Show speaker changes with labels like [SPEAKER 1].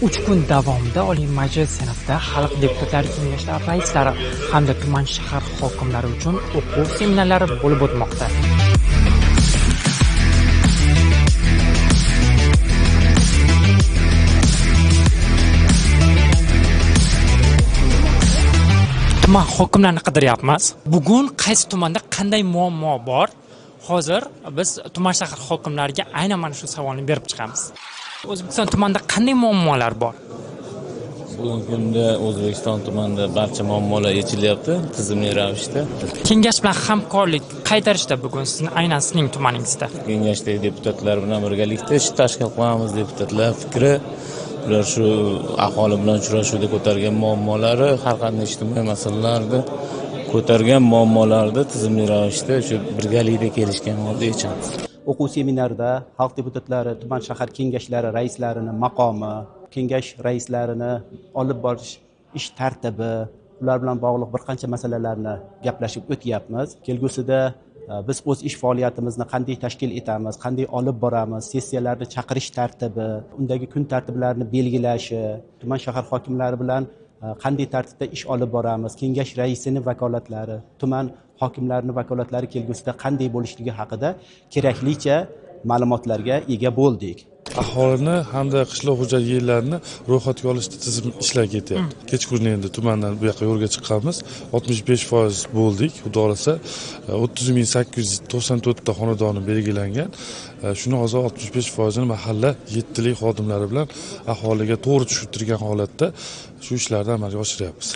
[SPEAKER 1] 3 kun davomida Oliy Majlis Senatida xalq deputatlari kengashlari raislari hamda tuman shahar hokimlari uchun o'quv seminarlari bo'lib o'tmoqda. Tuman hokimlarini qidiryapmiz. Bugun qaysi tumanda qanday muammo bor? Hozir biz tuman shahar hokimlariga aynan mana shu savolni berib chiqamiz. O'zbekiston tumanida qanday muammolar bor?
[SPEAKER 2] Bugungi kunda O'zbekiston tumanida barcha muammolar yechilyapti tizimli ravishda.
[SPEAKER 1] Kengash bilan hamkorlik qay darajada bugun sizning aynan sizning tumaningizda?
[SPEAKER 2] Kengashdagi deputatlar bilan birgalikda ish tashkil qilamiz. Deputatlar fikri, ular shu aholi bilan uchrashuvda ko'targan muammolari, har qanday ijtimoiy masalalarni ko'targan muammolarni tizimli ravishda shu birgalikda kelishgan holda yechamiz.
[SPEAKER 3] O'quv seminarida xalq deputatlari tuman shahar kengashlari raislarini maqomi, kengash raislarini olib borish ish tartibi, ular bilan bog'liq bir qancha masalalarni gaplashib o'tyapmiz. Kelgusida biz o'z ish faoliyatimizni qanday tashkil etamiz, qanday olib boramiz, sessiyalarni chaqirish tartibi, undagi kun tartiblarini belgilashi, tuman shahar hokimlari bilan qanday tartibda ish olib boramiz, kengash raisining vakolatlari, tuman hokimlarining vakolatlari kelgusida qanday bo'lishligi haqida keraklicha ma'lumotlarga ega bo'ldik.
[SPEAKER 4] Aholini hamda qishloq xo'jalik yerlarini ro'yxatga olishda tizim ishlar ketyapti. Kechqurun endi tumandan bu yoqqa yo'lga chiqqanmiz. 65% bo'ldik. Xudo xolasa 30,894 ta xonadoni belgilangan. Shuni hozir 65%ini mahalla yettilik xodimlari bilan aholiga to'g'ri tushuntirgan holatda shu ishlarni amalga oshiryapmiz.